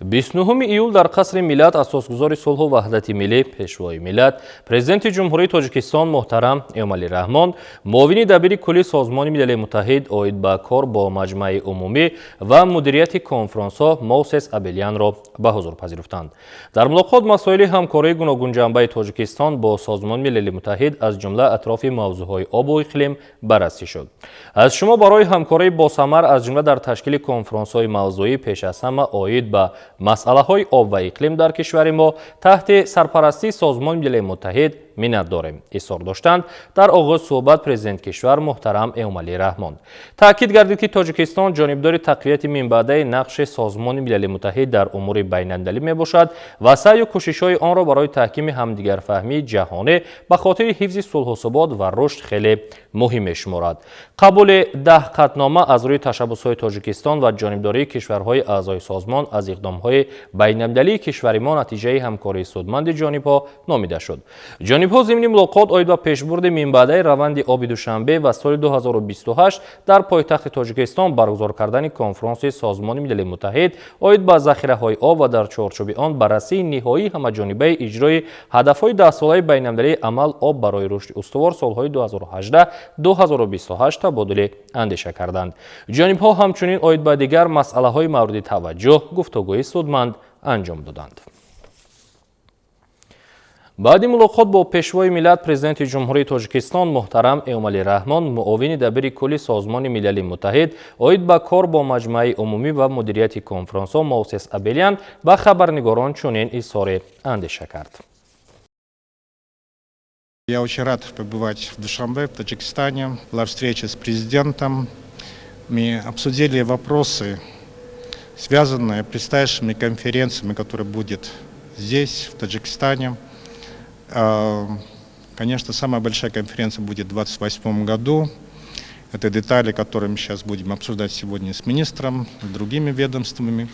29 июл дар Қасри Миллат асосгузори сулҳу ваҳдати миллӣ, Пешвои миллат, Президенти Ҷумҳурии Тоҷикистон муҳтарам Эмомалӣ Раҳмон муовини дабири кулли Созмони Милали Муттаҳид оид ба кор бо Маҷмаи Умумӣ ва мудирияти конфронсҳо Мовсес Абелянро ба ҳузур пазируфтанд. Дар мулоқот масоили ҳамкории гуногунҷанбаи Тоҷикистон бо Созмони Милали Муттаҳид, аз ҷумла атрофи мавзӯъҳои обу иқлим, баррасӣ шуд. Аз шумо барои ҳамкории босамар, аз ҷумла дар ташкили конфронсҳои мавзӯӣ, пеш аз ҳама оид ба масъалаҳои об ва иқлим дар кишвари мо таҳти сарпарастии Созмони Милали Муттаҳид, миннат дорем, изҳор доштанд дар оғози суҳбат Президенти кишвар муҳтарам Эмомалӣ Раҳмон. Таъкид гардид, ки Тоҷикистон ҷонибдори тақвияти минбаъдаи нақши Созмони Милали Муттаҳид дар умури байналмилалӣ мебошад ва саъю кӯшишҳои онро барои таҳкими ҳамдигарфаҳмии ҷаҳонӣ ба хотири ҳифзи сулҳу субот ва рушд хеле муҳим мешуморад. Қабули 10 қатънома аз рӯи ташаббусҳои Тоҷикистон ва ҷонибдории кишварҳои аъзои созмон аз иқдомҳои байналмилалии кишвари мо натиҷаи ҳамкории судманди ҷонибҳо номида шуд. Ҷонибҳо зимни мулоқот оид ба пешбурди минбаъдаи раванди оби Душанбе ва соли 2028 дар пойтахти Тоҷикистон баргузор кардани конфронси Созмони Милали Муттаҳид оид ба захираҳои об ва дар чорчӯби он баррасии ниҳоии ҳамаҷонибаи иҷрои ҳадафҳои даҳсолаи байналмилалии амал «Об барои рушди устувор» солҳои 2018-2028 табодули андеша карданд. Ҷонибҳо ҳамчунин оид ба дигар масъалаҳои мавриди таваҷҷӯҳ гуфтугӯи судманд анҷом доданд. Баъди мулоқот бо Пешвои миллат, Президенти Ҷумҳурии Тоҷикистон муҳтарам Эмомалӣ Раҳмон, муовини дабири кулли Созмони Милали Муттаҳид оид ба кор бо Маҷмаи Умумӣ ва мудирияти конфронсҳо Мовсес Абелян ба хабарнигорон чунин изҳори андеша кард. Я очень рад побывать в Душанбе, в Таджикистане. Была встреча с президентом. Мы обсудили вопросы, связанные с предстоящими конференциями, которые будут здесь, в Таджикистане. Конечно, самая большая конференция будет в 2028 году. Это детали, которые мы сейчас будем обсуждать сегодня с министром, с другими ведомствами.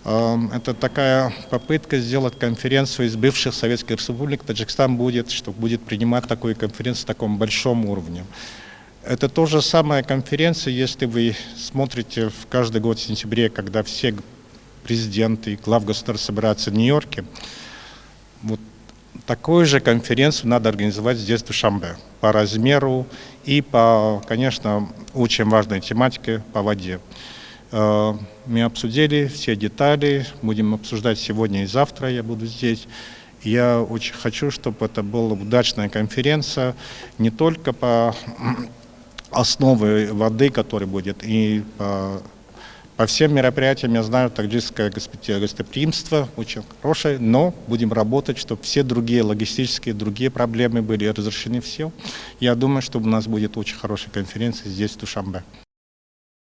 Это такая попытка сделать конференцию из бывших советских республик. Таджикистан будет, что будет принимать такую конференцию в таком большом уровне. Это то же самая конференция, если вы смотрите в каждый год в сентябре, когда все президенты и глав государств собираются в Нью-Йорке. Вот такую же конференцию надо организовать здесь, в Душанбе, по размеру и по, конечно, очень важной тематике, по воде. Мы обсудили все детали, будем обсуждать сегодня и завтра, я буду здесь. Я очень хочу, чтобы это была удачная конференция не только по основе воды, которая будет, и по всем мероприятиям. Я знаю, таджикское гостеприимство очень хорошее, но будем работать, чтобы все другие логистические, другие проблемы были разрешены все. Я думаю, что у нас будет очень хорошая конференция здесь, в Душанбе.